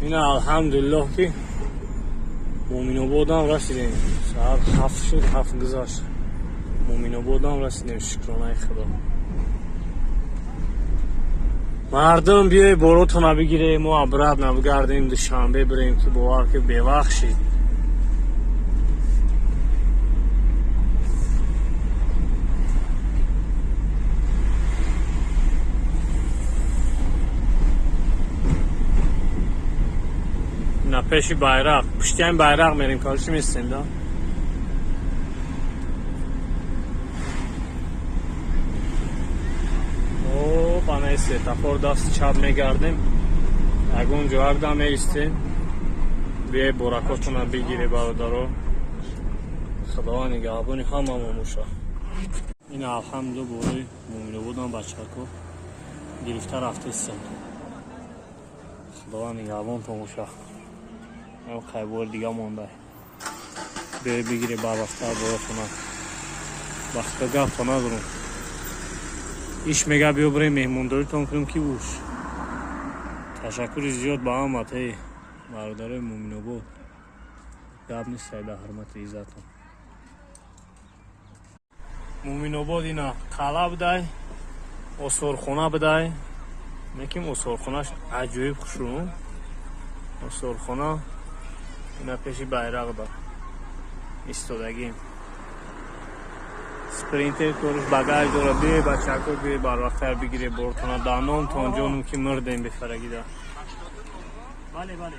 Ина, алҳамдулиллоҳ, ки Муъминободам расидем. Соат 7 шуд, 7 гузашт. Муъминободам расидем, шукронаи Худо. Мардум, биёй, боротона бигирем, мо обратно бигардем, Душанбе бирем, ки бовар ки бевақт шид. На пеши байрақ, пушти ҳамин байрақ мерем, короче, местем да. Оп, ана светофор, дасти чап мегардем. Ягон ҷо ягдам меистем. Биёй, боракотона бигире, бародаро. Худованд нигаҳбони ҳамамон боша. Ин, алҳамдулилла, борои Муъминободам бачако гирифта рафтестем. Худованд нигаҳбонтон боша. Қайбори дига монда. Биёй, бигире барвақттар боротона. Ба Худо, гапто надорум. Иш мега, биё, бирем, меҳмондоритон кунем, ки уш. Ташаккури зиёд ба ҳамат, эй бародарои Муъминобод. Гап нест, да ҳурмати иззатон. Муъминобод ина қалъа будай, осорхона будай. Меким, осорхонаш аҷоиб хушрӯ. Осорхона ина пеши байрақ да истодагим. Спринтер кориш багаж дора. Биёй, бачако, биёй, барвақттар бигире бортона. Да номтон, ҷонум, ки мурдем бефарагида. Бале, бале.